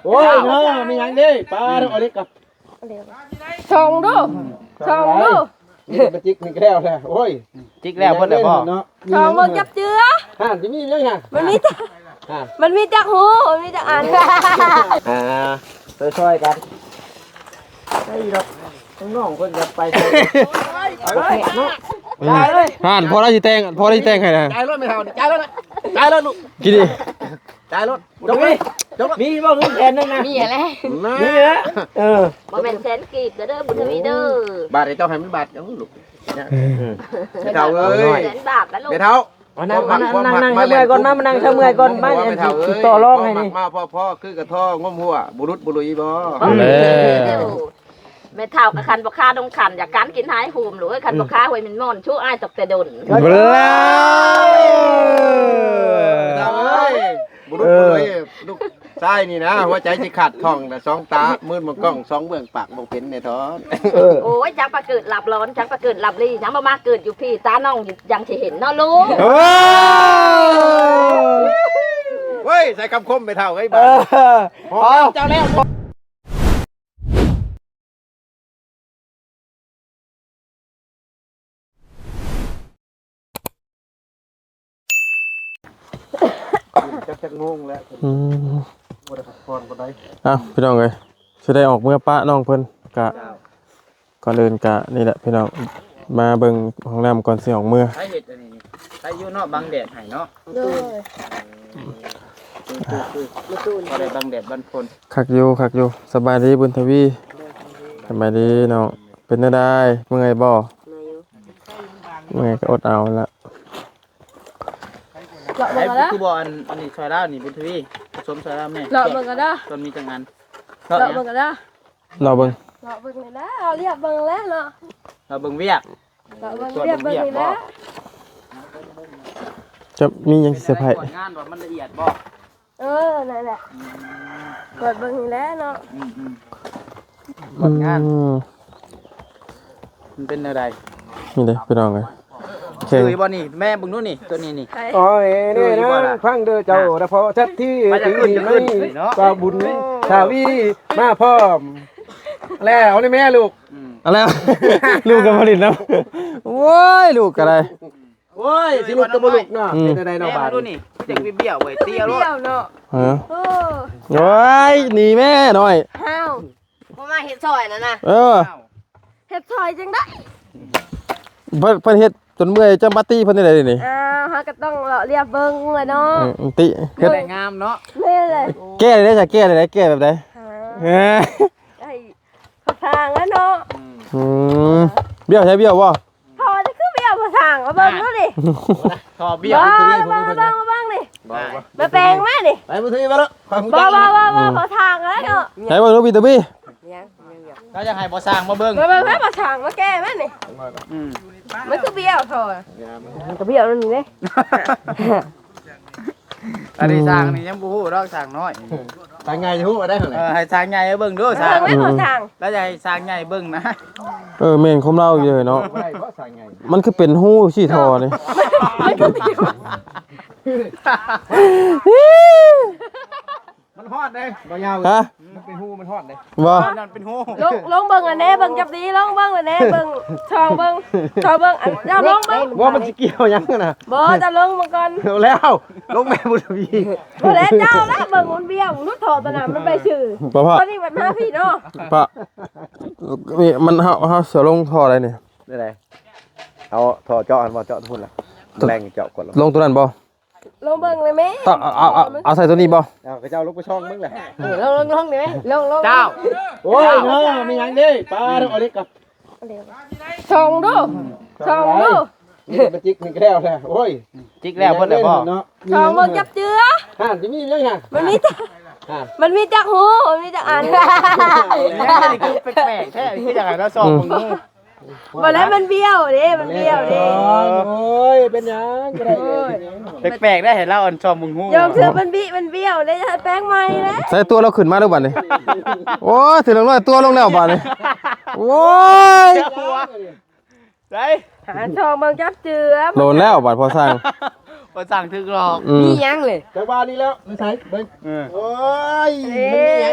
ໂອ້ຍເນາະ ມີຫຍັງເດ້ ປາດ ເອົາເຫຼັກກັບ ສ່ອງດູ ສ່ອງດູ ນີ້ມັນຈິກນີ້ແລ້ວແຫຼະ ໂອ້ຍ ຈິກແລ້ວເບິດແລ້ວບໍ່ເນາະ ສ່ອງເບິ່ງຈັບເຈື່ອ ຫາ ຊິມີຫຍັງຫາ ມັນມີຈັກ ຫາ ມັນມີຈັກຮູ ມັນມີຈັກອັນ ອ່າ ຊ່ອຍໆກັນ ໄດ້ດອກ ນ້ອງເພິ່ນຢາກໄປ ເອົາເນາະ ຫາ ພໍລະຊິແຕ່ງ ພໍລະຊິແຕ່ງໃຫ້ນະ ຈ່າຍລົດແມ່ເຖົ້າ ຈ່າຍລົດ ຈ່າຍລົດລູກ ກິນດີ ຈ່າຍໂລດ ຈົກເລີຍ ຈົກໂລດ ມີບໍ່ເງິນແສນໜຶ່ງນະ ມີແຫຼະ ມີແຫຼະ ເອີ ບໍ່ແມ່ນແສນກີບເດີ ບຸນທະວີເດີ ບາດໃຫ້ເຈົ້າໃຫ້ມັນບາດເອົາລູກ ແມ່ເຖົ້າເອີຍ ແສນບາດນະລູກ ແມ່ເຖົ້າ ມານັ່ງ ມານັ່ງ ມານັ່ງ ມານັ່ງ ເມື່ອຍກ່ອນ ມາ ມານັ່ງເທິງເມື່ອຍກ່ອນ ມາ ແມ່ເຖົ້າເອີຍ ຕໍ່ລອງໃຫ້ນີ້ ມາພໍໆ ຄືກະທໍງົມຫົວ ບຸລຸດບຸລຸຍບໍ່ ແມ່ເຖົ້າກະຄັນບໍ່ຄາດົງຄັນ ຢາກການກິນຫາຍໂຮມລູກເອີຍ ຄັນບໍ່ຄາຫ້ວຍແມ່ນມ່ອນ ຊູອ້າຍຕົກແຕ່ດົນ ເອີຍ ບຸລຸດບຸລຸຍ ລູກຊາຍນີ້ນະ ຫົວໃຈຊິຂາດທ້ອງນະ ສອງຕາ ມື່ນມອງກ້ອງ ສອງເບື້ອງປາກບໍ່ເປັນແນ່ທອນ ເອີ ໂອ້ຍ ຈັກປະເກີດລັບຮ້ອນ ຈັກປະເກີດລັບລີ ຍັງບໍ່ມາເກີດຢູ່ພີ້ ຕານ້ອງຍັງຊິເຫັນເນາະລູກ ເອີ ເວີຍ ໃສ່ຄຳຄົມແມ່ເຖົ້າເອີຍ ບາດ ເອີ ພໍແລ້ວ ເຈົ້າແລ້ວ ຈັກ ຈັກໂມງແລ້ວ ອືມ ບໍ່ໄດ້ພັກຜ່ອນປານໃດ ເອົ້າ ພີ່ນ້ອງເອີຍ ຊິໄດ້ອອກເມືອປະນ້ອງເພິ່ນ ກະ ເຈົ້າ ກ່ອນອື່ນກະນີ້ແຫຼະພີ່ນ້ອງ ມາເບິ່ງຫ້ອງນ້ຳກ່ອນຊິອອກເມືອ ໃຜເຮັດອັນນີ້ ໃຜຢູ່ເນາະ ບັງແດດໃຫ້ເນາະ ໂດຍ ຄືໆໆ ພໍໄດ້ບັງແດດບັງຝົນ ຄັກຢູ່ ຄັກຢູ່ ສະບາຍດີບຸນທະວີ ສະບາຍດີນ້ອງ ເປັນແນວໃດ ເມື່ອຍບໍ່? ເມື່ອຍຢູ່ ເມື່ອຍກໍອົດເອົາລະ ເລາະເບິ່ງ ໃຜ ກໍໄດ້ ຄືບໍ່ອັນ ອັນນີ້ຊ່ອຍລາວນີ້ ບຸນທະວີ ປະສົມຊ່ອຍລາວແດ່ ເລາະເບິ່ງກໍໄດ້ ສ່ວນມີຈັກອັນ ເລາະເບິ່ງກໍໄດ້ ເລາະເບິ່ງ ເລາະເບິ່ງນີ້ແຫຼະ ເອົາລຽບເບິ່ງແຫຼະເນາະ ເລາະເບິ່ງວຽກ ເລາະເບິ່ງວຽກເບິ່ງນີ້ແຫຼະ ຈະມີຫຍັງຊິເຊີໄພຣສ໌ ກວດງານວ່າມັນລະອຽດບໍ່? ເອີ ນັ້ນແຫຼະ ອືມ ກວດເບິ່ງນີ້ແຫຼະເນາະ ອືມໆ ກວດງານ ອືມ ມັນເປັນແນວໃດ? ນີ້ເດ້ພີ່ນ້ອງເອີຍ ຄືຢູ່ບໍ່ນີ້ ແມ່ເບິ່ງດູນີ້ ຕົວນີ້ນີ້ ໂອ້ຍ ນີ້ນາງຟັງເດີເຈົ້າ ດາພໍສັດທີ່ ໄປຈະຂຶ້ນ ຈະຂຶ້ນເນາະ ກວ່າບຸນ ໂອ້ ສາວີ ມາພ້ອມ ແລ້ວນີ້ແມ່ລູກ ອືມ ເອົາແລ້ວ ລູກກໍບໍ່ຫຼິ້ນນຳ ໂອ້ຍ ລູກກໍໄດ້ ໂອ້ຍ ຊິລຸກກໍບໍ່ລຸກເນາະ ອືມ ເປັນຈັ່ງໃດເນາະ ບາດນີ້ ນີ້ ຄືຈັ່ງບ້ຽວເວີຍ ຕີເອົາໂລດ ເອີ ໂອ້ ໂອ້ຍ ໜີແມ່ນ້ອຍ ຫ້າວ ບໍ່ມາເຮັດຊ່ອຍນັ້ນນະ ເອີ ເຮັດຊ່ອຍຈັ່ງໃດ ເພິ່ນ ເພິ່ນເຮັດຈົນເມື່ອຍ ຈະມາຕິເພິ່ນຈັ່ງໃດນີ້ ອ້າວ ເຮົາກໍຕ້ອງເລາະລຽບເບິ່ງແຫຼະເນາະ ອືມ ຕິ ເຮັດໄດ້ງາມເນາະ ແມ່ນແຫຼະ ແກ້ໄດ້ ແກ້ໄດ້ ແກ້ແບບໃດ ຫາ ເອີ ໃຫ້ເຂົາທາງແລ້ວເນາະ ອືມ ອືມ ບ້ຽວໃຊ້ບ້ຽວບໍ່? ທໍ່ນີ້ຄືບ້ຽວບໍ່ຊ່າງ ມາເບິ່ງດູນີ້ ທໍ່ບ້ຽວ ມາ ມາ ມາເບິ່ງ ມາເບິ່ງນີ້ ບໍ່ ບໍ່ ມາແປງມານີ້ ໄປບໍ່ຖືກບໍ່ລະ ບໍ່ ບໍ່ ບໍ່ ບໍ່ ບໍ່ຊ່າງແລ້ວເນາະ ໃຫ້ເບິ່ງດູບີໂຕບີ ຍັງ ຍັງ ຍັງ ເຮົາຢາກໃຫ້ບໍ່ຊ່າງມາເບິ່ງ ມາເບິ່ງໃຫ້ບໍ່ຊ່າງມາແກ້ມານີ້ ອືມ ມັນຄືບ້ຽວທໍ່ ມັນກໍບ້ຽວນັ້ນເດ້ ອັນນີ້ຊ່າງນີ້ຍັງບໍ່ຮູ້ດອກ ຊ່າງນ້ອຍ ຊ່າງໃຫຍ່ຮູ້ວ່າໄດ້ເທົ່າໃດ ເອີ ໃຫ້ຊ່າງໃຫຍ່ເບິ່ງດູ ຊ່າງ ເບິ່ງໄດ້ບໍ່ຊ່າງ ລາວຢາກໃຫ້ຊ່າງໃຫຍ່ເບິ່ງນະ ເອີ ແມ່ນຄວາມລາວຢູ່ເນາະ ບໍ່ໄດ້ບໍ່ຊ່າງໃຫຍ່ ມັນຄືເປັນຮູຊີ້ທໍ່ນີ້ ມັນຄືເປັນ ມັນຮອດເດ້ ບໍ່ຍາວ ຮະ ມັນເປັນຮູມັນຮອດເດ້ ບໍ່ ນັ້ນເປັນຮູ ລົງ ລົງເບິ່ງອັນແນ່ ເບິ່ງຈັບດີ ລົງເບິ່ງອັນແນ່ ເບິ່ງ ສ່ອງເບິ່ງ ສ່ອງເບິ່ງ ອັນ ເຈົ້າລົງເບິ່ງ ບໍ່ ມັນຊິກ່ຽວຫຍັງນະ ບໍ່ ເຈົ້າລົງເບິ່ງກ່ອນ ເອົາແລ້ວ ລົງແມ່ບຸນທະວີ ບໍ່ແລ້ວ ເຈົ້າລະເບິ່ງມັນບ້ຽວ ມັນຖອດຕະໜາມມັນໄປຊື່ ບໍ່ພໍ ຕອນນີ້ມັນມາພີ້ເນາະ ປະ ນີ້ມັນ ເຮົາ ເຮົາຊິລົງທໍ່ໃດນີ້ ແນວໃດ ເອົາທໍ່ເຈາະຫັ້ນບໍ່ ເຈາະພຸ້ນລະ ແລງເຈາະກ່ອນລະ ລົງຕົວນັ້ນບໍ່? ລອງເບິ່ງເລີຍແມ່ ຕ້ອງເອົາ ເອົາ ເອົາ ເອົາໃສ່ຕົວນີ້ບໍ່? ເອົາ ເຂົາເຈົ້າລົງໄປຊ່ອງເບິ່ງແຫຼະ ເອີ ລອງ ລອງ ລອງນີ້ແມ່ ລອງ ລອງ ເຈົ້າ ໂອ້ຍ ເນາະ ມີຫຍັງເດ້ ປາ ເອົາເຫຼັກກັບ ສ່ອງດູ ສ່ອງດູ ນີ້ມັນຈິກນີ້ແລ້ວແຫຼະ ໂອ້ຍ ຈິກແລ້ວເບິດແລ້ວບໍ່? ສ່ອງເບິ່ງຈັບເຈື່ອ ຫາ ຊິມີຫຍັງຫາ ມັນມີຈັກ ຫາ ມັນມີຈັກຮູ ມັນມີຈັກອັນ ແປກໆແທ້ ຄືຈັ່ງໃດເນາະ ສ່ອງເບິ່ງ ບໍ່ແລ້ວ ມັນບ້ຽວເດ້ ມັນບ້ຽວເດ້ ໂອ້ຍ ເປັນຫຍັງກໍໄດ້ ໂອ້ຍ ແປກໆໄດ໋ ໃຫ້ລາວອັນຊອມເບິ່ງຮູ້ ຍອມເຊື່ອມັນບິ ມັນບ້ຽວເດ້ ໃຫ້ແປງໃໝ່ເດ້ ໃສ່ຕົວລາວຂຶ້ນມາດູບາດນີ້ ໂອ້ຍ ຖືກລັກນ້ອຍຕົວລົງແລ້ວບາດນີ້ ໂອ້ຍ ໃສ່ ຫາຊອມເບິ່ງຈັບເຈື່ອ ໂດນແລ້ວບາດພໍ່ຊ່າງ ພໍ່ຊ່າງຖືກຫຼອກ ອືມ ມີຫຍັງເລີຍ ຈັກວ່ານີ້ແລ້ວ ໃສ່ເບິ່ງ ເອີ ໂອ້ຍ ເອີ ມັນມີຫຍັງ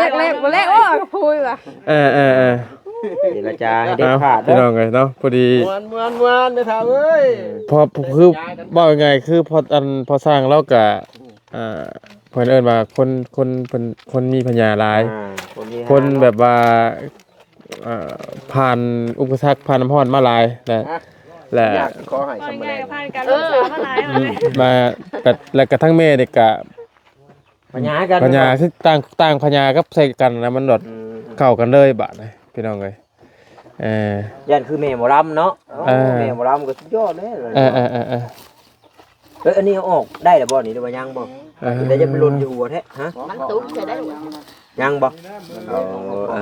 ລກແລກບໍ່ແລກ ໂອ້ຍ ໂພຍວ່າ ເອີໆ ເຈລະຈາໃຫ້ເດັດຂາດເດີ ພີ່ນ້ອງເອີຍເນາະ. ພໍດີ ມ່ວນໆໆ ແມ່ທ້າວເອີຍ ພໍ ຄື ເວົ້າງ່າຍໆ ຄືພໍ ອັນ ພໍ່ຊ່າງລາວກະ ອ່າ ເພິ່ນເອີ້ນວ່າຄົນ ຄົນ ເພິ່ນ ຄົນມີພະຍາຫຼາຍ ອ່າ ຄົນມີ ຄົນແບບວ່າ ອ່າ ຜ່ານອຸປະສັກ ຜ່ານນ້ຳຮ້ອນມາຫຼາຍ ແລະ ແລະ ຢາກຂໍໃຫ້ ເວົ້າງ່າຍໆກໍຜ່ານການສຶກສາມາຫຼາຍ ເອີ ມາ ແລະ ກະທັງແມ່ນີ້ກະ ພະຍາຄືກັນ ພະຍາຄືຕ່າງ ຕ່າງພະຍາກັບໃສ່ກັນນະ ມັນແບບ ອືມ ເຂົ້າກັນເລີຍບາດນີ້ ພີ່ນ້ອງເອີຍ. ເອີ ຢ້ານຄືແມ່ໝໍລຳເນາະ. ເອີ ແມ່ໝໍລຳກໍສຸດຍອດເດ້. ເອີໆໆໆ ເອີ ອັນນີ້ເອົາອອກໄດ້ແລ້ວບໍ່ນີ້ ຫຼືວ່າຍັງບໍ່? ເອີ ແຕ່ຢ່າໄປຫຼົ່ນຢູ່ຫົວແທ້ ຮະ? ມັນຕຸກໃສ່ໄດ້ ຍັງບໍ່? ເອີ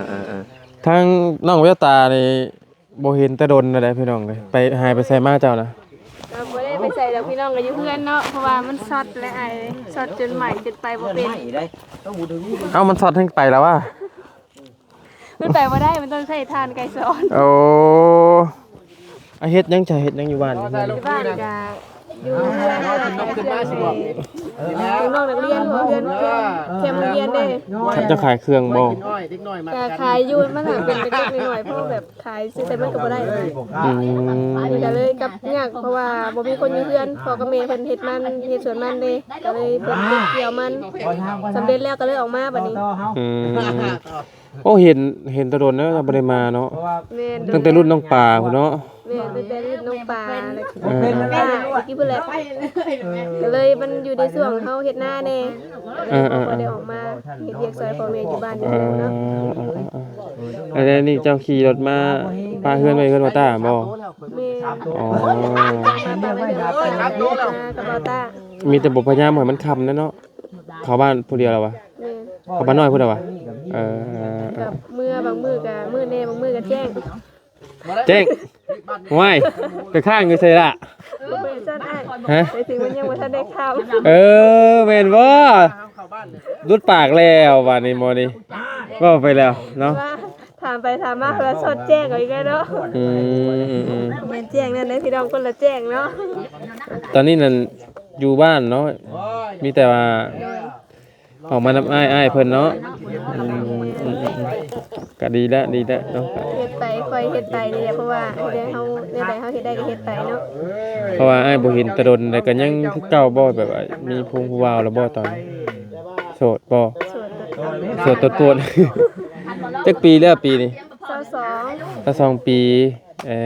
ໆ ທາງນ້ອງແວວຕານີ້ບໍ່ເຫັນແຕ່ດົນແລ້ວເດ້ ພີ່ນ້ອງເອີຍ. ໄປ ຫາຍໄປໃສມາເຈົ້ານະ? ກໍບໍ່ໄດ້ໄປໃສດອກ ພີ່ນ້ອງກໍຢູ່ເຮືອນເນາະ ເພາະວ່າມັນຊັອດແລະ ໄອ ຊັອດຈົນໄໝ້ ຈົນໄປບໍ່ເປັນ. ເອົ້າ ມັນຊັອດແຮງໄປແລ້ວວະ. ມັນໄປບໍ່ໄດ້ ມັນຕ້ອງໃຊ້ຖ່ານໄກສອນ. ໂອ້ ອາ ເຮັດຫຍັງຊະ? ເຮັດຫຍັງຢູ່ບ້ານ? ຢູ່ບ້ານກະຢູ່ເຮືອນ ເຮືອນ ເຮືອນນ້ອງນັກຮຽນ ເພາະເຮືອນ ເຮືອນແຄມໂຮງຮຽນເດ້. ເຈົ້າຂາຍເຄື່ອງບໍ່? ກະຂາຍຢູ່ ມັນຫາກເປັນເລັກໆນ້ອຍໆ ເພາະແບບຂາຍຊື້ ແຕ່ມັນກໍບໍ່ໄດ້. ອືມ ອັນນີ້ກໍເລີຍກັບຍາກ ເພາະວ່າບໍ່ມີຄົນຢູ່ເຮືອນ ພໍ່ກັບແມ່ເພິ່ນເຮັດມັນ ເຮັດສວນມັນເດ້ ກໍເລີຍເພິ່ນເກັບກ່ຽວມັນ ສຳເລັດແລ້ວກໍເລີຍອອກມາບັດນີ້. ອືມ ໂອ້ ເຫັນ ເຫັນແຕ່ດົນແລ້ວ ບໍ່ໄດ້ມາເນາະ. ແມ່ນ ຕັ້ງແຕ່ລຸ້ນນ້ອງປາພຸ້ນເນາະ. ແມ່ນ ຕັ້ງແຕ່ລຸ້ນນ້ອງປາ ແລ້ວ ເອີ ເອີ ເອີ ເອີ ກີ້ພຸ້ນແຫຼະ ກໍເລີຍມັນຢູ່ໃນຊ່ວງເຮົາເຮັດນາແດ່ ເອີ ເອີ ກໍບໍ່ໄດ້ອອກມາເຮັດວຽກຊ່ອຍພໍ່ແມ່ຢູ່ບ້ານຢູ່ເນາະ. ເອີ ເອີ ເອີ ເອີ ອັນນີ້ເຈົ້າຂີ່ລົດມາປະເຮືອນໄວ້ເຮືອນບ່າວຕ້າບໍ່? ແມ່ນ ອໍ ມາປະໄວ້ເຮືອນບ່າວຕ້າ ກັບບ່າວຕ້າ. ມີແຕ່ບໍ່ພະຍາຍາມໃຫ້ມັນຄ່ຳແຫຼະເນາະ ເຂົ້າບ້ານຜູ້ດຽວແລ້ວວະ? ແມ່ນ ເຂົ້າບ້ານນ້ອຍພຸ້ນແລ້ວວະ? ເອີ ເອີ ເອີ ກັບເມື່ອ ບາງມື້ກະມືດແດ່ ບາງມື້ກະແຈ້ງ ແຈ້ງ. ໂອ້ຍ ໄປຄ້າງຢູ່ໃສລະ? ບໍ່ທັນອ້າຍ ຮະ? ໄປເຖິງມັນຍັງບໍ່ທັນໄດ້ຄ່ຳ. ເອີ ແມ່ນບໍ່? ຫຼຸດປາກແລ້ວບາດນີ້ໝໍນີ້ ເວົ້າໄປແລ້ວເນາະ ວ່າຖາມໄປຖາມມາ ເພິ່ນວ່າສອດແຈ້ງເອົາອີກແລ້ວເນາະ. ອືມ ອືມ ອືມ ແມ່ນແຈ້ງນັ້ນເດ້ພີ່ນ້ອງ ຄົນລະແຈ້ງເນາະ. ຕອນນີ້ນັ້ນຢູ່ບ້ານເນາະ ມີແຕ່ວ່າ ໂດຍ ອອກມານຳອ້າຍ ອ້າຍເພິ່ນເນາະ. ອືມ ອືມ ອືມ ອືມ ກໍດີແລ້ວ ດີແລ້ວເນາະ ເຮັດໄປ ຄ່ອຍເຮັດໄປນີ້ແຫຼະ ເພາະວ່າເຮັດໃດເຮົາ ແນວໃດເຮົາເຮັດໄດ້ກໍເຮັດໄປເນາະ. ເພາະວ່າອ້າຍບໍ່ເຫັນແຕ່ດົນ ແລ້ວກໍຍັງຄືເກົ່າບໍ່? ແບບວ່າມີຜູ້ ຜູ້ບ່າວແລ້ວບໍ່ຕອນນີ້? ໂສດບໍ່? ໂສດ ໂສດຕົດໂພດ. ຈັກປີແລ້ວປີນີ້? ຊາວສອງ ຊາວສອງປີ. ເອີ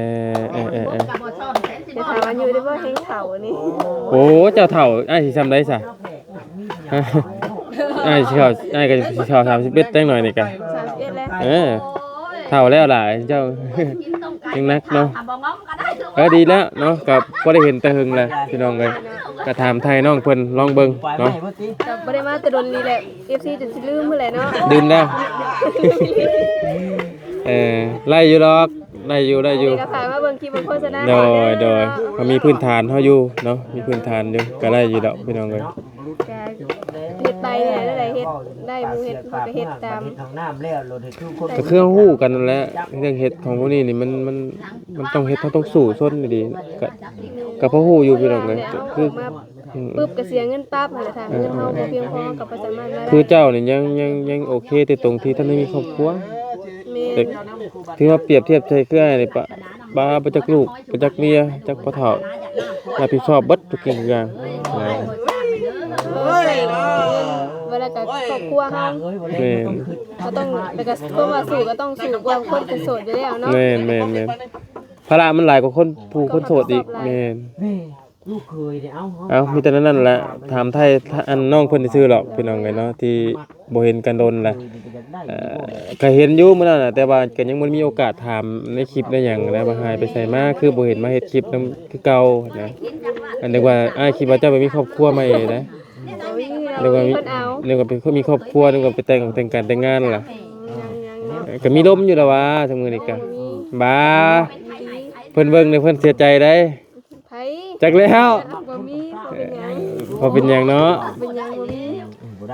ເອີ ເອີ ເອີ ຢ່າຖາມອາຍຸເດ້ ບໍ່ແຮງເຖົ້ານີ້. ໂອ້ ເຈົ້າເຖົ້າ ອ້າຍຊິຊ່ຳໃດຊະ? ອ້າຍຊິເຂົ້າ ອ້າຍກໍຊິເຂົ້າສາມສິບເອັດ ຈັກໜ້ອຍນີ້ກະ ສາມສິບເອັດແລ້ວ. ເອີ ເຖົ້າແລ້ວຫຼາຍເຈົ້າ ຍັງໜັກເນາະ. ເອີ ດີແລ້ວເນາະ ກໍບໍ່ໄດ້ເຫັນແຕ່ເຫິງແລ້ວພີ່ນ້ອງເອີຍ ກໍຖາມໄຖ່ນ້ອງເພິ່ນລອງເບິ່ງເນາະ. ກໍບໍ່ໄດ້ມາແຕ່ດົນນີ້ແຫຼະ ເອັຟຊີ ຈົນຊິລືມພຸ້ນແຫຼະເນາະ. ລືມແລ້ວ. ເອີ ໄດ້ຢູ່ດອກ ໄດ້ຢູ່ ໄດ້ຢູ່. ກໍຝາກມາເບິ່ງຄລິບເບິ່ງໂຄສະນາ. ໂດຍ ໂດຍ ເຮົາມີພື້ນຖານເຮົາຢູ່ເນາະ ມີພື້ນຖານຢູ່ ກໍໄດ້ຢູ່ດອກພີ່ນ້ອງເອີຍ. ກໍເຮັດໄປນີ້ແຫຼະ ແນວໃດເຮັດໄດ້ ໝູ່ເຮັດເຮົາກໍເຮັດຕາມ. ກໍຄືເຮົາຮູ້ກັນນັ້ນແຫຼະ ເລື່ອງເຮັດຂອງພວກນີ້ນີ້ ມັນ ມັນ ມັນຕ້ອງເຮັດ ເຮົາຕ້ອງສູ້ຊົນດີໆ ກໍ ກໍພໍຮູ້ຢູ່ພີ່ນ້ອງເອີຍ. ກໍຄື ອືມ ປຶບກໍເສຍເງິນປັບຫັ້ນແຫຼະ ຖ້າເງິນເຮົາບໍ່ພຽງພໍກໍບໍ່ສາມາດມາໄດ້. ຄືເຈົ້ານີ້ຍັງ ຍັງ ຍັງໂອເຄ ແຕ່ຕົງທີ່ທັນໄດ້ມີຄອບຄົວ. ແມ່ນ ແຕ່ຖືວ່າປຽບທຽບໃສ່ຄືອ້າຍນີ້ ປະ ປ້າບໍ່ຈັກລູກ ບໍ່ຈັກເມຍ ຈັກພໍ່ເຖົ້າ ຮັບຜິດຊອບເບິດທຸກສິ່ງທຸກຢ່າງ. ໂອ້ຍ ເວລາກໍຄອບຄົວເຮົາ. ແມ່ນ ກໍຕ້ອງ ແລ້ວກໍຄົນວ່າສູ້ກໍຕ້ອງສູ້ກວ່າຄົນເປັນໂສດຢູ່ແລ້ວເນາະ. ແມ່ນໆໆ ພາລະມັນຫຼາຍກວ່າຄົນ ຜູ້ຄົນໂສດອີກ. ແມ່ນ. ເອົ້າ ມີແຕ່ນັ້ນແຫຼະ ຖາມໄຖ່ອັນນ້ອງເພິ່ນຊື່ໆດອກ ພີ່ນ້ອງເອີຍເນາະ ທີ່ບໍ່ເຫັນກັນດົນແຫຼະ. ເອີ ກໍເຫັນຢູ່ມື້ນັ້ນນະ ແຕ່ວ່າກໍຍັງບໍ່ມີໂອກາດຖາມໃນຄລິບໃນຫຍັງນະ ວ່າຫາຍໄປໃສມາ ຄືບໍ່ເຫັນມາເຮັດຄລິບນຳຄືເກົ່ານະ. ອັນ ນຶກວ່າ ອ້າຍຄິດວ່າເຈົ້າໄປມີຄອບຄົວໃໝ່ນະ. ບໍ່ມີດອກ ມີຄົນເອົາ. ນຶກວ່າໄປມີຄອບຄົວ ນຶກວ່າໄປແຕ່ງ ແຕ່ງການແຕ່ງງານລະ. ອືມ ຍັງໆ ເອີ ກໍມີລົມຢູ່ລະຫວາ ຊະມື້ນີ້ກະ. ບໍ່ມີ ບ້າ ບໍ່ມີ. ເພິ່ນເບິ່ງແລ້ວເພິ່ນເສຍໃຈໄດ໋. ໃຜ? ຈັກແລ້ວ ບໍ່ມີ ບໍ່ເປັນຫຍັງ ບໍ່ເປັນຫຍັງເນາະ ບໍ່ເປັນຫຍັງ ບໍ່ມີ.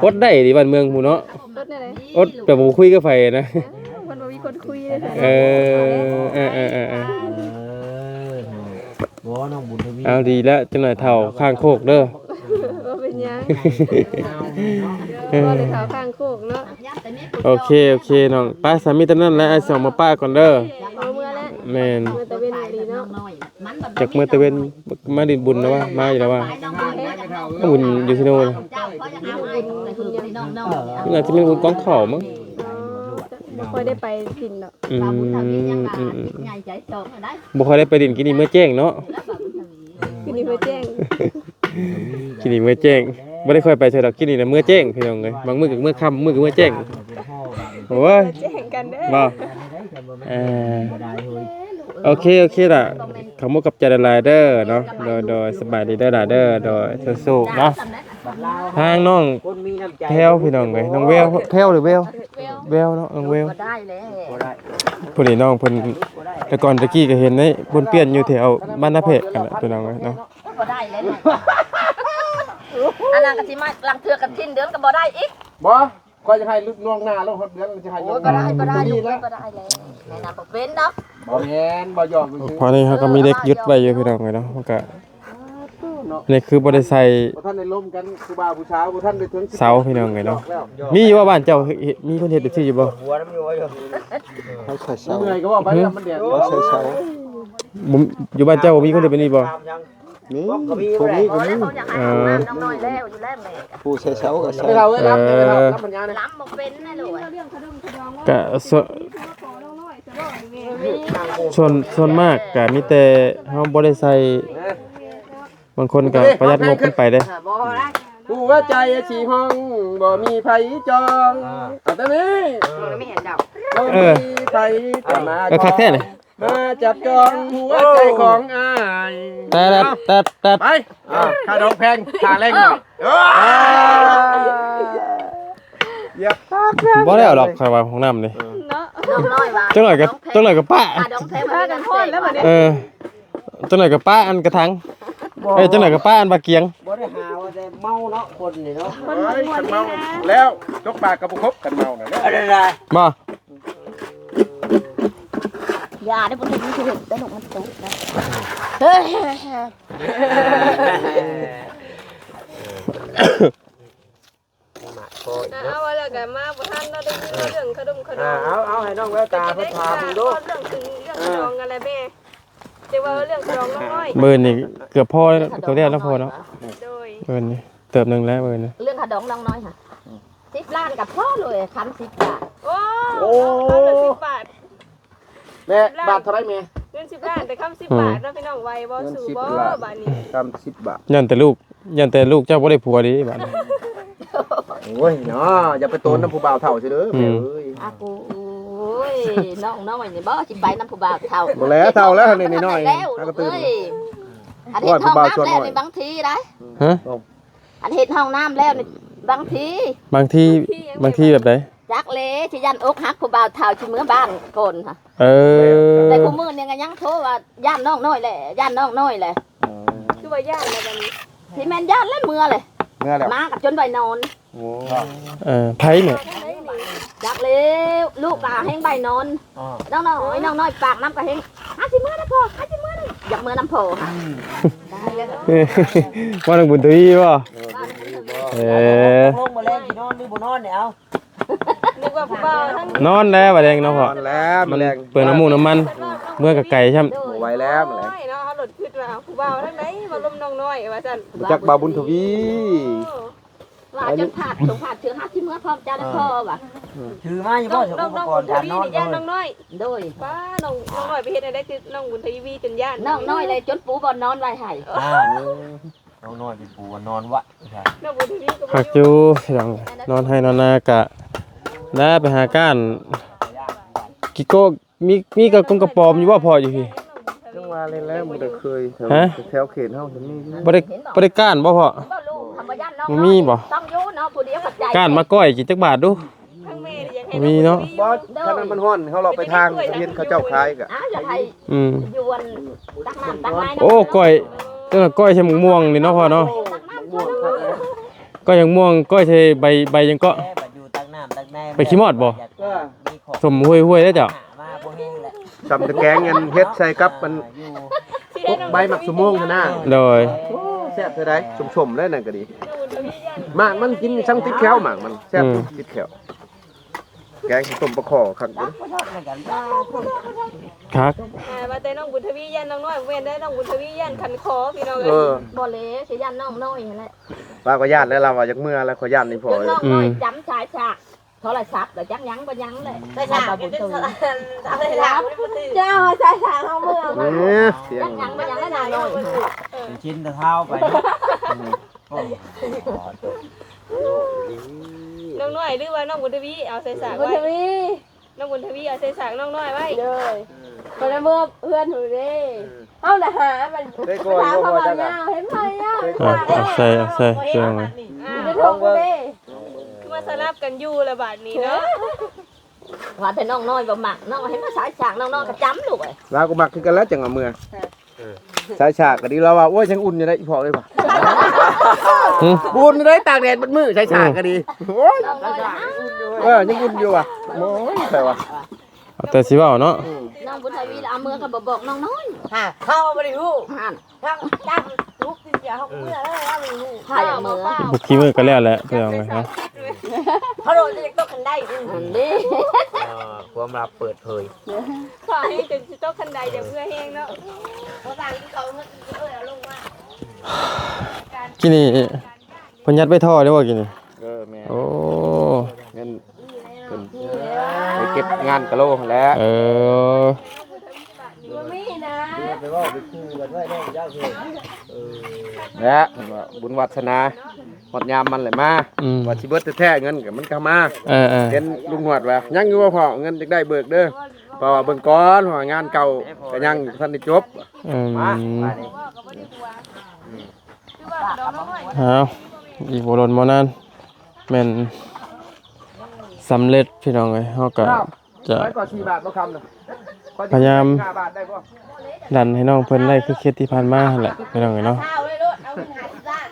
ອົດໄດ້ຕິບ້ານເມືອງໝູ່ເນາະ. ອົດແນວໃດ? ອົດແບບບໍ່ຄຸຍກັບໃຜນະ. ເພິ່ນບໍ່ມີຄົນຄຸຍເດ້. ເອີ ເອີໆໆໆ ເອີ ບໍ່ ນ້ອງບຸນທະວີ. ເອົາ ດີແລ້ວ ຈັກໜ້ອຍເຖົ້າຂ້າງໂຄກເດີ. ບໍ່ເປັນຫຍັງ ເອີ ບໍ່ໄດ້ເຖົ້າຂ້າງໂຄກເນາະ. ໂອເຄ ໂອເຄນ້ອງ ໄປ ສາມີຕານັ້ນແຫຼະ ອ້າຍຊິອອກມາປະກ່ອນເດີ. ເອົາເມືອແລ້ວ. ແມ່ນ ເມືອຕາເວັນອີ່ຫຼີເນາະ. ຈັກເມືອຕາເວັນ ມາຫຼິ້ນບຸນນະວ່າ ມາຢູ່ລະວ່າ. ບຸນຢູ່ທີ່ໂນນ ບຸນຫຍັງ? ໜ້າຈະແມ່ນບຸນກອງເຂົ້າມັ້ງ. ອໍ ບໍ່ຄ່ອຍໄດ້ໄປຫຼິ້ນດອກ. ອືມ ບາບຸນທຳອິດຍັງວ່າ ອືມ ອືມ ຈິດໃຫຍ່ໃຈສອງຫັ້ນໄດ໋. ບໍ່ຄ່ອຍໄດ້ໄປຫຼິ້ນ ກິນນີ້ເມືອແຈ້ງເນາະ. ກິນນີ້ເມືອແຈ້ງ ກິນນີ້ເມືອແຈ້ງ ບໍ່ໄດ້ຄ່ອຍໄປໃສດອກ. ກິນນີ້ນະເມືອແຈ້ງ ພີ່ນ້ອງເອີຍ. ບາງມື້ກໍເມືອຄ່ຳ ບາງມື້ກໍເມືອແຈ້ງ. ໂອ້ຍ ເມືອແຈ້ງກັນເດີ. ບໍ່ ເອີ ໂອເຄ ໂອເຄລະ ຂອບມຸກຂອບໃຈຫຼາຍໆເດີເນາະ. ໂດຍ ໂດຍ ສະບາຍດີເດີລະເດີ. ໂດຍ ສູ້ໆເນາະ. ທາງນ້ອງແພວ ພີ່ນ້ອງເອີຍ ນ້ອງແວວ ແພວຫຼືແວວ? ແວວເນາະ ນ້ອງແວວ. ບໍ່ໄດ້ແລ້ວ ບໍ່ໄດ້. ຜູ້ນີ້ນ້ອງເພິ່ນ ແຕ່ກ່ອນແຕ່ກີ້ກໍເຫັນໃນປ້ວນປ້ຽນຢູ່ແຖວບ້ານນາແພກຫັ້ນແຫຼະ ພີ່ນ້ອງເອີຍເນາະ. ບໍ່ໄດ້ແລ້ວ ອັນນັ້ນກໍຊິມາລັງເທື່ອກັນຖິ້ມເດືອນກໍບໍ່ໄດ້ອີກ. ບໍ່ ຂ້ອຍຈະໃຫ້ລຸກລ່ວງໜ້າແລ້ວຮອດເດືອນຈະໃຫ້. ໂອ້ຍ ບໍ່ໄດ້ ບໍ່ໄດ້ ບໍ່ໄດ້ແລ້ວ ແມ່ນນະ ບໍ່ເປັນດອກ. ບໍ່ແມ່ນ ບໍ່ຢອກຊື່. ພໍນີ້ເຮົາກໍມີເຫຼັກຍຶດໄວ້ຢູ່ ພີ່ນ້ອງເອີຍເນາະ. ມັນກໍ ເນາະ ນີ້ຄືບໍ່ໄດ້ໃສ່ ບໍ່ທັນໄດ້ລົມກັນ ຜູ້ບ່າວຜູ້ສາວບໍ່ທັນໄດ້ເຖິງເສົາ ພີ່ນ້ອງເອີຍເນາະ. ມີຢູ່ວ່າບ້ານເຈົ້າ ເຮັດ ມີຄົນເຮັດແບບນີ້ຢູ່ບໍ່? ເຮົາໃສ່ເສົາ ເມື່ອຍກໍເວົ້າໄປແລ້ວ ມັນແດດ. ເຮົາໃສ່ເສົາ ບໍ່ ຢູ່ບ້ານເຈົ້າບໍ່ມີຄົນເຮັດແບບນີ້ບໍ່? ມີ ຜູ້ມີກໍມີ. ເອີ ນ້ອງນ້ອຍແລ້ວຢູ່ແລ້ວແມ່ ຜູ້ໃສ່ເສົາກໍໃສ່. ເອີ ລຳບໍ່ເປັນນະລູກ. ກະສ່ວນ ສ່ວນ ສ່ວນມາກກະມີແຕ່ເຮົາບໍ່ໄດ້ໃສ່ ບາງຄົນກະປະຢັດງົບກັນໄປເດ້. ຫົວໃຈຊິຫ້ອງບໍ່ມີໃຜຈອງ. ເອົາແຕ່ນີ້ ບໍ່ມີໃຜຈະມາ ເອີ ຄັກແທ້ນີ້ ມາຈັບຈອງຫົວໃຈຂອງອ້າຍ. ແຕະແຕະແຕະ ໄປ ອ່າ ຄ່າດອງແພງ ຄ່າແລງໜ້ອຍ. ບໍ່ແລ້ວດອກ ຂ້ອຍວ່າຫ້ອງນ້ຳນີ້ ເນາະ ນ້ອງນ້ອຍວ່າ ຈັກໜ້ອຍກໍ ຈັກໜ້ອຍກໍປະ ຄ່າດອງແພງ ພາກັນຮ້ອນແລ້ວບັດນີ້. ເອີ ຈັກໜ້ອຍກໍປະອັນກະຖັງ. ເອີ ຈັກໜ້ອຍກໍປະອັນບາກຽງ. ບໍ່ໄດ້ຫາວ່າແຕ່ເມົາເນາະ ຄົນນີ້ເນາະ. ເອີຍ ຄັນເມົາແລ້ວ ຈົກປາກກໍບໍ່ຄົບ ຄັນເມົານະ. ບໍ່ ຢ່າເດ້ ບໍ່ໄດ້ມີເຮັດແຕ່ລູກມັນຕົກນະ. ເຮີ້ຍ ມາໂອ້ຍ ອ່າ ເນາະ ເອົາແລ້ວກໍມາບໍ່ທັນເນາະ ໄດ້ຍິນເລື່ອງຂະດົມຂະດອງ. ອ່າ ເອົາ ເອົາໃຫ້ນ້ອງແວວຕາເພິ່ນຖາມເບິ່ງດູ ເລື່ອງຂຶງເລື່ອງຂະດອງກັນແຫຼະແມ່. ແຕ່ວ່າເລື່ອງຂະດອງນ້ອງນ້ອຍ ມື້ນີ້ເກືອບພໍແລ້ວ ເກືອບແລ້ວເນາະພໍ່ເນາະ. ໂດຍ ມື້ນີ້ເຕີບໜຶ່ງແລ້ວມື້ນີ້ ເລື່ອງຂະດອງນ້ອງນ້ອຍຫະ ສິບລ້ານກໍພໍເລີຍ ຄຳສິບບາດ. ໂອ້ ໂອ້ ເອົາເລີຍສິບບາດ. ແມ່ ບາດເທົ່າໃດແມ່? ເງິນສິບລ້ານ ແຕ່ຄຳສິບບາດເນາະ ພີ່ນ້ອງ ໄວບໍ່ ສູ້ບໍ່ບາດນີ້? ຄຳສິບບາດ ຢ້ານແຕ່ລູກ ຢ້ານແຕ່ລູກເຈົ້າບໍ່ໄດ້ຜົວເດ້ບາດນີ້. ໂອ້ຍເນາະ ຢ່າໄປໂຕນນຳຜູ້ບ່າວເຖົ້າຊິເດີແມ່ເອີຍ. ອາ ໂອ້ຍ ນ້ອງນ້ອຍນີ້ບໍ່ ຊິໄປນຳຜູ້ບ່າວເຖົ້າ. ບໍ່ແລ້ວ ເຖົ້າແລ້ວນີ້ນ້ອຍ ເອີຍ ອັນເຮັດຫ້ອງນ້ຳແລ້ວນີ້ບາງທີໄດ໋. ຮະ? ອັນເຮັດຫ້ອງນ້ຳແລ້ວນີ້ບາງທີ ບາງທີ ບາງທີແບບໃດ? ຈັກເລ ຊິຢ້ານອົກຫັກ ຜູ້ບ່າວເຖົ້າຊິເມືອບ້ານກ່ອນຫະ. ເອີ ແຕ່ຄູ່ມື້ນີ້ກໍຍັງໂທວ່າຢ້ານນ້ອງນ້ອຍແຫຼະ ຢ້ານນ້ອງນ້ອຍແຫຼະ. ຄືວ່າຢ້ານແລ້ວບັດນີ້ ຊິແມ່ນຢ້ານແລ້ວ ເມືອແຫຼະ ເມືອແລ້ວ ມາກໍຈົນໄວ້ນອນ. ໂອ້ ເອີ ໃຜແມ່? ຈັກແລ້ວ ລູກກໍແຮງໄປນອນ. ອໍ ນ້ອງນ້ອຍ ນ້ອງນ້ອຍປາກນຳກໍແຮງ ຫາຊິເມືອນຳພໍ່ ຫາຊິເມືອນຳ ຢາກເມືອນຳພໍ່ຫະ. ອືມ ວ່ານ້ອງບຸນທະວີບໍ່? ເອີ ບຸນທະວີບໍ່? ເອີ ຕົກລົງມື້ແລງຊິນອນຫຼືບໍ່ນອນນີ້ ເອົາ ນຶກວ່າຜູ້ບ່າວທັງ ນອນແລ້ວບາດແລງເນາະພໍ່. ນອນແລ້ວ ມັນເປືອງນ້ຳມູກນ້ຳມັນ ເມືອກໍໄກຊ້ຳ ບໍ່ໄຫວແລ້ວມື້ແລງ. ໂອ້ຍເນາະ ເຮົາໂລດຄິດວ່າຜູ້ບ່າວທາງໃດວ່າລົມນ້ອງນ້ອຍວ່າຊັ້ນ ບໍ່ຈັກບ່າວບຸນທະວີ. ວ່າຈົນພາດ ສົງພາດເທື່ອຫາຊິເມືອພ້ອມເຈົ້າແລ້ວພໍ່ວ່າ. ຖືມາຢູ່ບໍ່ ອຸປະກອນການນອນ? ນ້ອງບຸນທະວີນີ້ຢ້ານນ້ອງນ້ອຍ. ໂດຍ ປ້າ ນ້ອງ ນ້ອງນ້ອຍໄປເຮັດແນວໃດຄືນ້ອງບຸນທະວີຈົນຢ້ານ? ນ້ອງນ້ອຍແຫຼະຈົນປູບ່ອນນອນໄວ້ໃຫ້. ອ່າ ນ້ອງນ້ອຍເປັນປູບ່ອນນອນໄວ້. ນ້ອງບຸນທະວີກໍບໍ່ຢູ່ ຄັກຢູ່ພີ່ນ້ອງ ນອນໄຮ່ນອນນາກະ ນາໄປຫາກ້ານ ກິໂກ ມີ ມີກະກົງກະປອມຢູ່ບໍ່ພໍ່ ຢູ່ພີ້? ຈັ່ງວ່າແລ້ວ ບໍ່ໄດ້ເຄີຍ ຮະ? ແຖວເຂດເຮົາຈະມີຢູ່. ບໍ່ໄດ້ ບໍ່ໄດ້ກ້ານບໍ່ພໍ່? ບໍ່ມີບໍ່? ກ້ານມາກ້ອຍກິນຈັກບາດດູ. ບໍ່ມີເນາະ. ບໍ່ ຄັນມັນຮ້ອນ ເຮົາເລາະໄປທາງ ເຫັນເຂົາເຈົ້າຂາຍກະ ອືມ ໂອ້ ກ້ອຍ ເອີ ກ້ອຍໃສ່ໝາກມ່ວງນີ້ເນາະພໍ່ເນາະ. ກ້ອຍໝາກມ່ວງ ກ້ອຍໃສ່ໃບ ໃບຫຍັງເກາະ? ໃບຂີ້ມອດບໍ່? ເອີ ສົ້ມຫ່ວຍໆເດ້ເຈົ້າ. ສ່ຳຕະແກງອັນເຮັດໃສ່ກັບອັນ ກົກໃບໝາກສະໂມງຫັ້ນນະ. ໂດຍ ໂອ້ ແຊບເທື່ອໃດ ສົ້ມໆເດ້ນັ້ນກໍດີ. ໝາກມັນກິນສັງຕິດແຂ້ວ ໝາກມັນແຊບ ອືມ ຕິດແຂ້ວ. ແກງສົ້ມປາຄໍ່ຄັກຢູ່ ຄັກ. ອ່າ ວ່າແຕ່ນ້ອງບຸນທະວີຢ້ານນ້ອງນ້ອຍ ບໍ່ແມ່ນເດ້ ນ້ອງບຸນທະວີຢ້ານຂັນຄໍ ພີ່ນ້ອງເອີຍ. ເອີ ບໍ່ແລ້ວ ຊິຢ້ານນ້ອງນ້ອຍຫັ້ນແຫຼະ. ລາວກໍຢ້ານແລ້ວ ລາວວ່າຢາກເມືອແລ້ວ ຂ້ອຍຢ້ານນີ້ພໍ. ນ້ອງນ້ອຍ ອືມ ຈຳສາຍສາກ ໂທລະສັບລະຈັກຫຍັງບໍ່ຫຍັງແຫຼະ ໃສ່ສາກ ເຈົ້າໃສ່ສາກເຮົາເມືອມາ ເອີ ສຽງ ຈັກຫຍັງບໍ່ຫຍັງລະນາງນ້ອຍ ຊິນຕະເທົາໄປ ນ້ອງນ້ອຍ ຫຼືວ່ານ້ອງບຸນທະວີເອົາໃສ່ສາກໄວ້ ບຸນທະວີ ນ້ອງບຸນທະວີເອົາໃສ່ສາກນ້ອງນ້ອຍໄວ້ ເດີ ເພິ່ນລະເມືອເຮືອນພຸ້ນເດ້ ເອີ ເຮົາລະຫາມັນ ໄດ້ກ່ອຍບໍ່ ເຫັນໃຜຍາວ ເອີ ເອົາໃສ່ ເອົາໃສ່ ເອົາໃສ່ ເອົາໃສ່ ຄືວ່າສະຫຼັບກັນຢູ່ລະບາດນີ້ເນາະ ວ່າແຕ່ນ້ອງນ້ອຍບໍ່ມັກ ນ້ອງໃຫ້ມາສາຍສາກ ນ້ອງນ້ອຍກໍຈຳລູກເອີຍ ລາວກໍມັກຄືກັນແຫຼະ ຈັ່ງເອົາເມືອ ເອີ ສາຍສາກກໍດີ ລາວວ່າ ໂອ້ຍ ຍັງອຸ່ນຢູ່ເດ້ ອີພໍ່ເອີຍວ່າ ຫຶ ບໍ່ອຸ່ນເດ້ ຕາກແດດເບິດມື້ ສາຍສາກກໍດີ ໂອ້ຍ ເອີ ຍັງອຸ່ນຢູ່ວ່າ ໂອ້ຍ ໃຜວ່າ ເອົາແຕ່ຊິເວົ້າເນາະ ອືມ ນ້ອງບຸນທະວີລະເອົາເມືອກໍບໍ່ບອກນ້ອງນ້ອຍ ຫາ ເຮົາບໍ່ໄດ້ຮູ້ ຫັ້ນ ເຮົາຈັບລູກກິນເບຍເຮົາກໍເມືອແລ້ວ ເຮົາບໍ່ຮູ້ ໃຜເອົາເມືອ ບຸກຂີ້ມືກໍແລ້ວແຫຼະ ເພິ່ນເອົາໄວ້ເນາະ ເຮົາໂດນຈະຕົກຄັນໄດ ຫັ້ນເດ້ ຄວາມລັບເປີດເຜີຍ ຂໍໃຫ້ຈົນຊິຕົກຄັນໄດ ຢ່າເມືອແຮງເນາະ ບໍ່ຕ່າງທີ່ເຂົາເອີ້ນເອົາລົງມາ ກີ້ນີ້ເພິ່ນຍັດໄປທໍ່ເດ້ບໍ່ກີ້ນີ້ ເອີ ແມ່ນ ໂອ້ ເງິນ ເພິ່ນໄປເກັບງານກະໂລຫັ້ນແຫຼະ ເອີ ບໍ່ມີນະ ໄປເວົ້າໄປຂູ່ກັນໄວ້ແນ່ເຈົ້າຄື ເອີ ແລະ ບຸນວາດສະໜາ ຮອດຍາມມັນແຫຼະມາ ອືມ ວ່າຊິເບິດແທ້ໆ ເງິນກໍມັນກໍມາ ເອີໆ ເຫັນລຸງນວດວ່າ ຍັງຢູ່ບໍ່ພໍ່ ເງິນຈັກໄດ້ເບີກເດີ ເພາະວ່າເບິ່ງກ່ອນ ເພາະວ່າງານເກົ່າກໍຍັງບໍ່ທັນໄດ້ຈົບ ອືມ ມາ ອ້າວ ອີກບໍ່ດົນບໍ່ນານ ແມ່ນສຳເລັດພີ່ນ້ອງເອີຍ ເຮົາກໍຈະພະຍາຍາມດັນໃຫ້ນ້ອງເພິ່ນໄດ້ຄືເຂດທີ່ຜ່ານມາຫັ້ນແຫຼະພີ່ນ້ອງເອີຍເນາະ ເອົາເງິນຫ້າສິບລ້ານ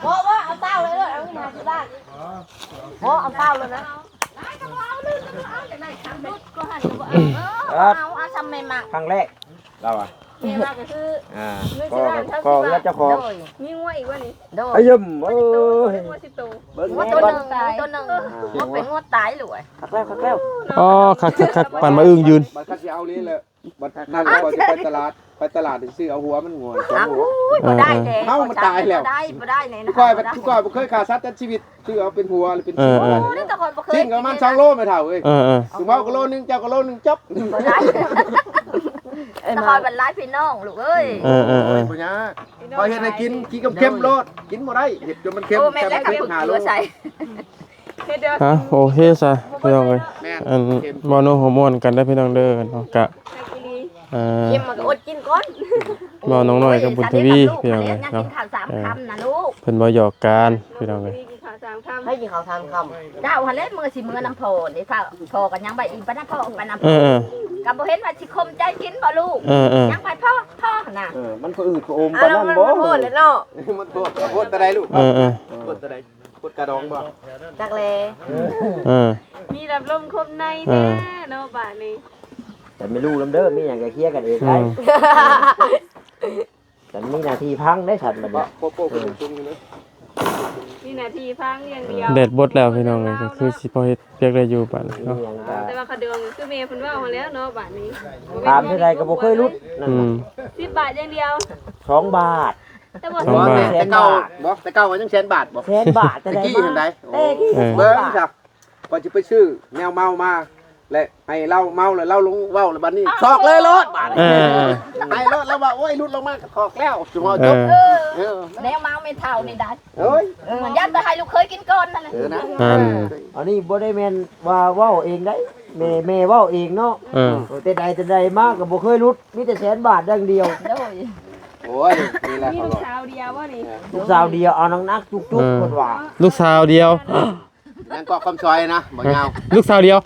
ບໍ່ ບໍ່ ເອົາເຕົ້າເລີຍ ເອົາເງິນຫ້າສິບລ້ານ ບໍ່ ເອົາເຕົ້າເລີຍນະ ເອົາ ເອົາຊຳແມ່ມັກ ຄັ້ງແລກ ລາວວ່າ ແມ່ວ່າກໍຄື ອ່າ ເງິນສິບລ້ານ ກໍ ກໍເຮືອນເຈົ້າຂອງ ໂດຍ ມີງົວອີກບໍ່ນີ້ ໂດຍ ອາຍົມ ໂອ້ຍ ງົວສິບໂຕ ເບິ່ງ ງົວໂຕໜຶ່ງ ງົວໂຕໜຶ່ງ ອ່າ ງົວເປັນງົວຕາຍຫຼວຍ ຄັກແລ້ວ ຄັກແລ້ວ ອໍ ຄັກໆໆ ປານມາອຶ່ງຢືນ ບັດຄັນຊິເອົານີ້ແຫຼະ ບັດນັ້ນກໍຊິໄປຕະຫຼາດ ໄປຕະຫຼາດຊິຊື້ເອົາຫົວມັນງົວ ສອງຫົວ ໂອ້ຍ ບໍ່ໄດ້ແລ້ວ ເຮົາມັນຕາຍແລ້ວ ບໍ່ໄດ້ ບໍ່ໄດ້ ຂ້ອຍ ຂ້ອຍບໍ່ເຄີຍຂ້າສັດຈັກຊີວິດ ຊື້ເອົາເປັນຫົວຫຼືເປັນຊີ້ນ ໂອ້ຍ ແຕ່ຂ້ອຍບໍ່ເຄີຍ ຊີ້ນກໍປະມານສອງໂລແມ່ເຖົ້າເອີຍ ເອີໆ ສົມມຸດວ່າໂລໜຶ່ງ ເຈົ້າກໍໂລໜຶ່ງ ຈົບ ບໍ່ໄດ້ ແຕ່ຂ້ອຍບັນຫຼາຍພີ່ນ້ອງລູກເອີຍ ເອີໆໆ ບໍ່ຍາກ ຂ້ອຍເຮັດໃຫ້ກິນ ກິນກັບເຄັມໂລດ ກິນບໍ່ໄດ້ ເຮັດຈົນມັນເຄັມ ໂອ້ ແມ່ນແລ້ວ ແຕ່ມັນເຄັມ ກໍເອົາລົງໃສ່ ເຮັດເດີ ອ່ະ ໂອເຄຊະ ພີ່ນ້ອງເອີຍ ແມ່ນ ອັນ ເຄັມ ເວົ້າໂນ້ຫົວມ່ວນກັນເດີພີ່ນ້ອງເດີເນາະ ກະ ເອີ ກິນມັນກໍອົດກິນກ່ອນ ເວົ້ານ້ອງນ້ອຍກັບບຸນທະວີ ໂອ້ຍ ພີ່ນ້ອງເອີຍເນາະ ກິນເຂົ້າສາມຄຳນະລູກ ເພິ່ນເວົ້າຫຍອກກັນພີ່ນ້ອງເອີຍ ກິນເຂົ້າສາມຄຳ ໃຫ້ກິນເຂົ້າສາມຄຳ ເຈົ້າຫັ້ນແຫຼະ ມື້ຊິເມືອນຳພໍ່ນີ້ ພໍ່ກໍຍັງໄປອີກ ໄປນຳພໍ່ ໄປນຳ ເອີໆ ກໍບໍ່ເຫັນວ່າຊິຄົມໃຈກິນບໍ່ລູກ ເອີໆ ຍັງໄປພໍ່ ພໍ່ຫັ້ນນະ ເອີ ມັນກໍອືດກໍອົມປານນັ້ນບໍ່ ມັນໂພດແລ້ວເນາະ ມັນໂພດ ໂພດແຕ່ໃດລູກ ເອີໆ ໂພດແຕ່ໃດ ໂພດກະດອງບໍ່ ຈັກແລ ເອີ ມີຮັບລົມຄົມໃນແດ່ເນາະ ບາດນີ້ ແຕ່ມີລູກນຳເດີ ມີຫຍັງກໍເຄຍກັນເອງໄດ້ ອືມ ແຕ່ມີໜ້າທີ່ພັງໄດ້ສັດບັດນີ້ ໂປະໆ ເອີ ມີໜ້າທີ່ພັງຢ່າງດຽວ ແດດບົດແລ້ວພີ່ນ້ອງເອີຍ ກໍຄືຊິພໍເຮັດວຽກໄດ້ຢູ່ບາດນີ້ເນາະ ແຕ່ວ່າຂະດອງຄືແມ່ເພິ່ນເວົ້າຫັ້ນແຫຼະເນາະ ບາດນີ້ ຖາມເທົ່າໃດກໍບໍ່ເຄີຍຫຼຸດ ອືມ ສິບບາດຢ່າງດຽວ ສອງບາດ ແຕ່ບໍ່ ສອງບາດ ແຕ່ເກົ່າບໍ່ ແຕ່ເກົ່າກໍຍັງແສນບາດບໍ່ ແສນບາດ ແຕ່ກີ້ຫັ້ນໃດ ແຕ່ກີ້ ເອີ ເບິ່ງຊະ ຂ້ອຍຊິໄປຊື້ແນວເມົາມາ ແລະ ໃຫ້ລາວເມົາ ແລ້ວລາວລົງເວົ້າ ແລ້ວບັດນີ້ຊອກເລີຍໂລດບາດນີ້ ເອີ ໃຫ້ໂລດ ລາວວ່າ ໂອ້ຍ ຫຼຸດລົງມາກໍຖອກແລ້ວ ຊິເວົ້າຈົບ ເອີ ເອີ ແນວເມົາແມ່ເຖົ້ານີ້ໄດ ໂອ້ຍ ເອີ ຢ້ານແຕ່ໃຫ້ລູກເຂີຍກິນກ່ອນນັ້ນແຫຼະ ເອີ ນະ ອັນ ອັນນີ້ບໍ່ໄດ້ແມ່ນວ່າເວົ້າເອງໄດ ແມ່ ແມ່ເວົ້າເອງເນາະ ເອີ ເອີ ແຕ່ໃດແຕ່ໃດມາກໍບໍ່ເຄີຍຫຼຸດ ມີແຕ່ແສນບາດຢ່າງດຽວ ໂດຍ ໂອ້ຍ ນີ້ແຫຼະ ມີລູກສາວດຽວບໍ່ນີ້ ລູກສາວດຽວ ເອົາໜັກໆຈຸກໆ ເອີ ເພິ່ນວ່າ ລູກສາວດຽວ ຍັງເກາະຄຳຊອຍນະ ບໍ່ຍາວ ລູກສາວດຽວ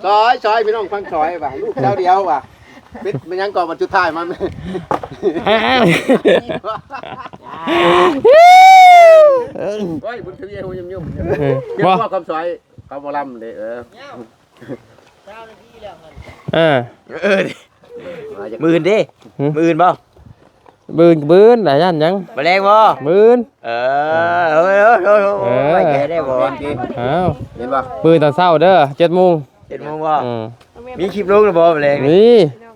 ຊອຍ ຊອຍ ພີ່ນ້ອງຟັງຊອຍວ່າ ລູກສາວດຽວວ່າ ເປັນ ແມ່ນຫຍັງເກາະ ບັດສຸດທ້າຍມາ ເອີ ໂອ້ຍ ບຸນທະວີ ຫູຫຍຸ່ມໆ ເອີ ຍັງເກາະຄຳຊອຍ ເຂົາບໍ່ລຳເດ້ ເອີ ເອີ ເອີ ມື້ອື່ນເດ້ ຫື? ມື້ອື່ນບໍ່? ມື້ອື່ນ ມື້ອື່ນ ອາ ຢ້ານຫຍັງ? ມື້ແລງບໍ່? ມື້ອື່ນ ເອີ ເອີ ເອີ ເອີ ໄວ້ໃຈໄດ້ບໍ່? ເອີ ອ້າວ ເຫັນບໍ່? ມື້ອື່ນຕອນເຊົ້າເດີ ເຈັດໂມງ ເຈັດໂມງບໍ່? ອືມ ມີຄລິບລົງແລ້ວບໍ່ມື້ແລງ? ມີ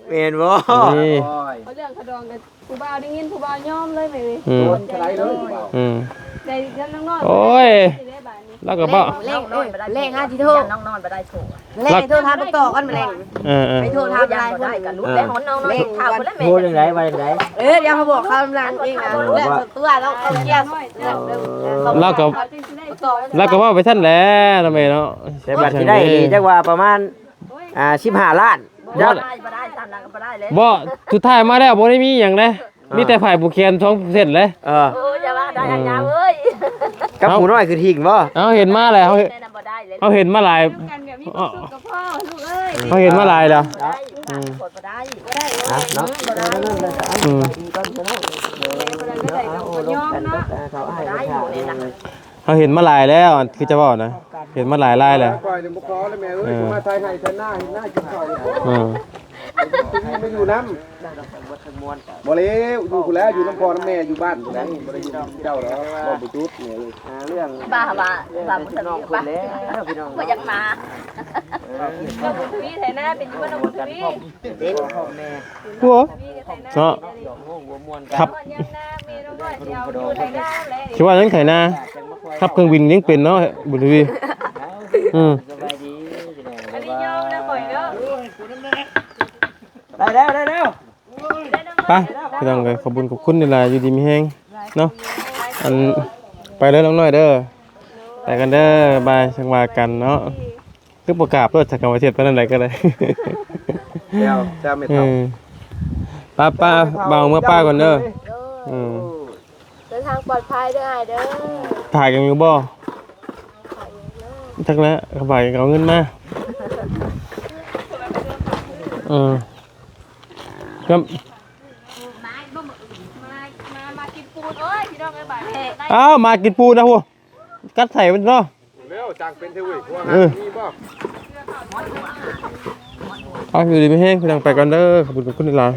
ແມ່ນບໍ່? ມີ ໂອ້ຍ ເລື່ອງຂະດອງກັນ ຜູ້ບ່າວໄດ້ຍິນ ຜູ້ບ່າວຍອມເລີຍແມ່ເອີຍ ອືມ ໂດນເທົ່າໃດເລີຍຜູ້ບ່າວ ອືມ ໄດ້ກັບນາງນ້ອຍ ໂອ້ຍ ໄດ້ບາດນີ້ ລາວກໍເວົ້າ ແລງ ເອີ ແລງຫາຊິໂທ ນ້ອງນອນບໍ່ໄດ້ໂທ ແລງ ລາວ ໂທຖາມບັກຕໍ່ກ່ອນ ມາແລງ ເອີໆ ໄປໂທຖາມຫຼາຍຄົນ ໄດ້ກໍຫຼຸດແລ້ວ ເອີ ນ້ອງນອນ ເອີ ຖາມເພິ່ນແລ້ວແມ່ ໂທຈັ່ງໃດ ວ່າຈັ່ງໃດ ເອີ ດຽວເຮົາບອກຄຳຫຼັງເອງນະ ເອີ ເລື່ອງສ່ວນຕົວເນາະ ເອີ ເອີ ລາວກໍ ລາວກໍເວົ້າໄປຊັ້ນແຫຼະເນາະແມ່ເນາະ ແຕ່ບັດຊິໄດ້ນີ້ຈັກວ່າປະມານ ອ່າ ສິບຫ້າລ້ານ ບໍ່ ບໍ່ໄດ້ ບໍ່ໄດ້ ຕາມນັ້ນກໍບໍ່ໄດ້ແລ້ວ ບໍ່ ສຸດທ້າຍມາແລ້ວບໍ່ໄດ້ມີຫຍັງເດ້ ອ່າ ມີແຕ່ຝ້າຍຜູກແຂນສອງເສັ້ນເດ້ ເອີ ເອີ ຢ່າວ່າໄດ້ ເອີ ອາຈານເອີຍ ກັບ ເອົ້າ ໝູນ້ອຍຄືທິງບໍ່ ເຮົາເຫັນມາແລ້ວ ເຮົາເຫັນ ແມ່ນບໍ່ໄດ້ເລີຍ ເຮົາເຫັນມາຫຼາຍ ເຮົາເຫັນມາຫຼາຍແລ້ວ ບໍ່ໄດ້ ອືມ ບໍ່ໄດ້ ບໍ່ໄດ້ ອືມ ເຮົາເຫັນມາຫຼາຍແລ້ວ ອັນຄືຈະເວົ້ານະ ເຫັນມາຫຼາຍລາຍແລ້ວ ຂ້ອຍນີ້ບໍ່ຂໍແລ້ວແມ່ເອີຍ ເອີ ມາໄຖໄຮ່ໄຖນາ ເຮັດນາກິນເຂົ້າ ເອີ ມາຢູ່ນຳ ບໍ່ແລ້ວ ຢູ່ພຸ້ນແຫຼະ ຢູ່ນຳພໍ່ນຳແມ່ ຢູ່ບ້ານພຸ້ນແຫຼະ ບໍ່ໄດ້ຢູ່ນຳເຈົ້າດອກ ເວົ້າບໍ່ຈຸດແມ່ເອີຍ ອ່າ ເລື່ອງ ປ້າວ່າ ເລື່ອງ ວ່າບໍ່ສະດວກ ພີ່ນ້ອງ ບໍ່ຢາກມາ ເອີ ມີໄຖນາ ເປັນຢູ່ບໍ່ນ້ອງ ເປັນພໍ່ແມ່ ໂອ້ ເນາະ ຂັບ ຊິວ່າຍັງໄຖນາ ຂັບເຄື່ອງບິນຍັງເປັນເນາະ ບຸນທະວີ ອືມ ອັນນີ້ຍອມນະຂ້ອຍເນາະ ໄດ້ແລ້ວ ໄດ້ແລ້ວ ໄປ ພີ່ນ້ອງເອີຍ ຂອບຄຸນ ຂອບຄຸນຫຼາຍໆ ຢູ່ດີມີແຮງເນາະ ອັນ ໄປເດີນ້ອງນ້ອຍເດີ ໄປກັນເດີ ບາຍ ຈັ່ງວ່າກັນເນາະ ຄືບໍ່ກາບໂລດ ຈັກກະວ່າເຮັດປານນັ້ນໃດກໍໄດ້ ແຊວ ແຊວແມ່ເຖົ້າ ເອີ ປ້າ ປ້າ ບ່າວເມືອປ້າກ່ອນເດີ ເດີ ເດີນທາງປອດໄພເດີອ້າຍເດີ ຖ່າຍກັນຢູ່ບໍ່ ຖ່າຍຢູ່ເດີ ຈັກແລ້ວ ຖ່າຍກັນເອົາເງິນມາ ເອີ ຄັບ ມາ ມາ ມາກິນປູນ ໂອ້ຍ ພີ່ນ້ອງເອີຍ ບາດນີ້ ອ້າວ ມາກິນປູນນະພຸ້ນ ກັດໃສ່ມັນເນາະ ແລ້ວຈ້າງເປັນເທື່ອເວີຍ ເອີ ມີບໍ່ ເອົາ ຢູ່ດີມີແຮງ ພີ່ນ້ອງ ໄປກ່ອນເດີ ຂອບຄຸນ ຂອບຄຸນຫຼາຍ